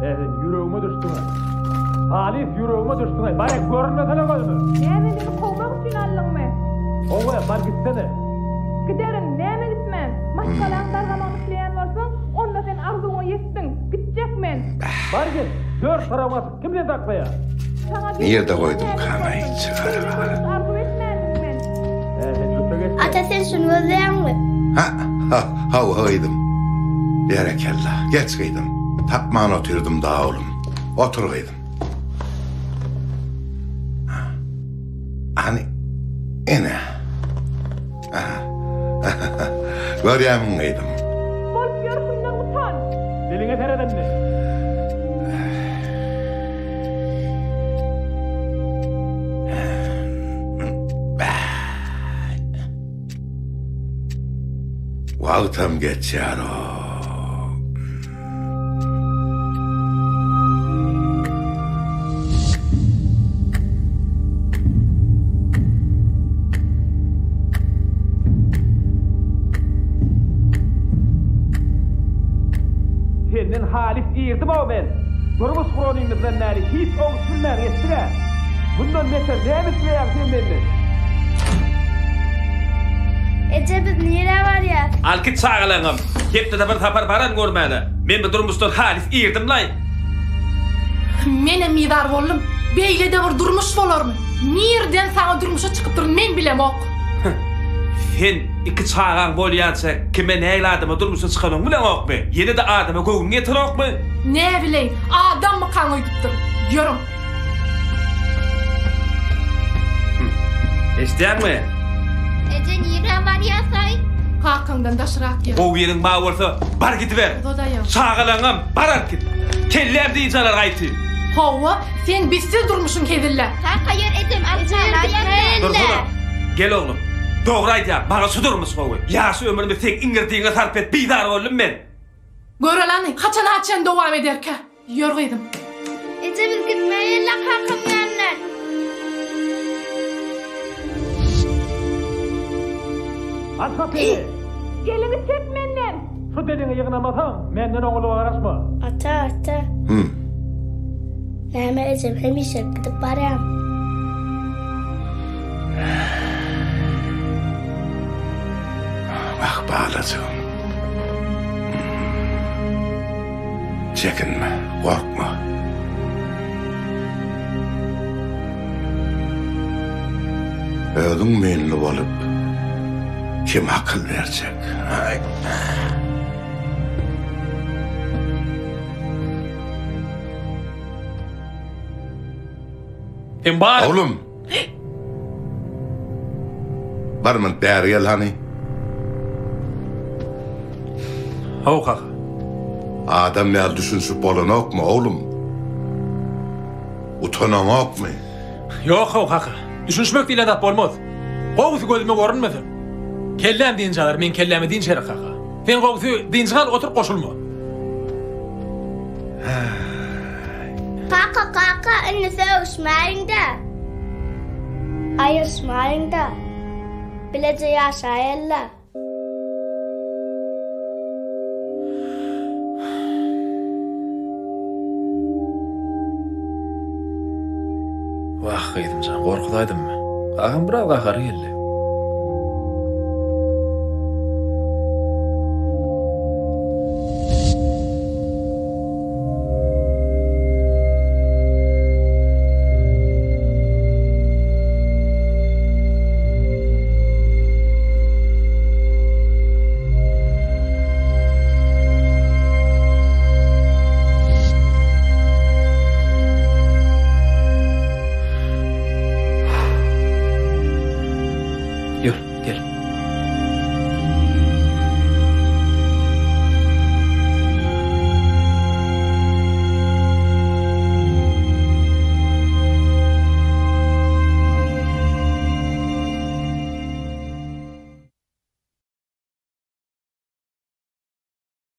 He, sen ýüregime düşdüň-ä. Halys ýüregime düşdüň-aý. Bar-a, görünmesene gözüme. Näme, meni kowmak üçin aldyňmy? Hawa, bar gitsene. Giderin, näme gitmän? Maşgalaň dargamagyny isleýän bolsaň, onda sen arzuwyňa ýetdiň. Gitjek men. Bar git. Dört tarabyň açyk. Kim seni saklaýar? Saňa Nirde gelin goýdum näzik kanaý bolsun. çygar Beýle durmuş arzuw etmändim men. He, sen öte geçme. Ata sen şuny gözleýäňmi? Ha, ha, hawa gyzym. Berekella. Geç gyzym. Tapman otyrdym da oglum. Otur gyzym. Hany, ene. Aha. Görýärmiň gyzym? Bolup ýörşüňden utan. Diliňe seret indi. Wagtam geçýär-ow. Senden halys irdim-ow men. Durmuş guranymyzdan bäri hiç oňuş bilmän geçdik-ä. Mundan beter näme isleýäň sen menden? Eje biz nirä barýas? Al git çagalaňam. Hepdede bir sapar baran görmäne. Men bu durmuşdan halys irdim-laý. Menem bizar boldum. Beýle-de bir durmuş bolarmy? Nirden saňa durmuşa çykypdyryn men bilemok. Sen iki çagaň bolýança kime nähili adama durmuşa çykanyňy bileňokmy? Ýene-de adama göwnüň ýetenokmy? Näbileýin, adammykaň öýdüpdir. Ýörüň. Eşidýäňmi? Eje nirä barýasaý? Kakaňdan daşrak ýör. Gowy ýeriň bar bolsa, bar gidiber. Uzadaýaň. Çagalaňam bar alyp git. Kelläm dynç alar gaýty. Hawa, sen bizsiz durmuşyň hezille. Kaka ýör ejem alyp galaýanda. Dursana. Gel oglum. Dogry aýdýaň, maňa şu durmuş gowy. Ýaş ömrümi seň iňirdigiňe sarp edip bizar boldum men. Görelani, haçana çen dowam ederkä? Ýör gyzym. Eje biz gitmäýeli kakam ýanyndan. Aç gapyny! Eliňi çek menden! Şu diliňi ýygnamasaň, menden oňluga garaşma. Ata, ata. Hüm. Näme ejem hemişe gidip barýaň? Wah, balajygym. Çekinme, gorkma. Özüň müýnli bolup, kim akyl berjek? Aý. Sen bar. Oglum. Bir minut bäri gel hany. Haw kaka. Adam ýaly düşünişip bolanokmy, oglum? Utanaňokmy? Ýok how kaka. Düşünişmek diýlen zat bolmaz. Gowusy gözüme görünmesin. Kelläm dynç alar, meň kelläme dynç gerek kaka. Sen gowusy dynç al, otur goşulma. Kaka kaka indi sögüşmäýiňdä. Aýryşmaýyňda. Bileje ýaşaýalyda. Wah gyzymjan gorkuzaýdymmy? Kakam biraz gahary geldi.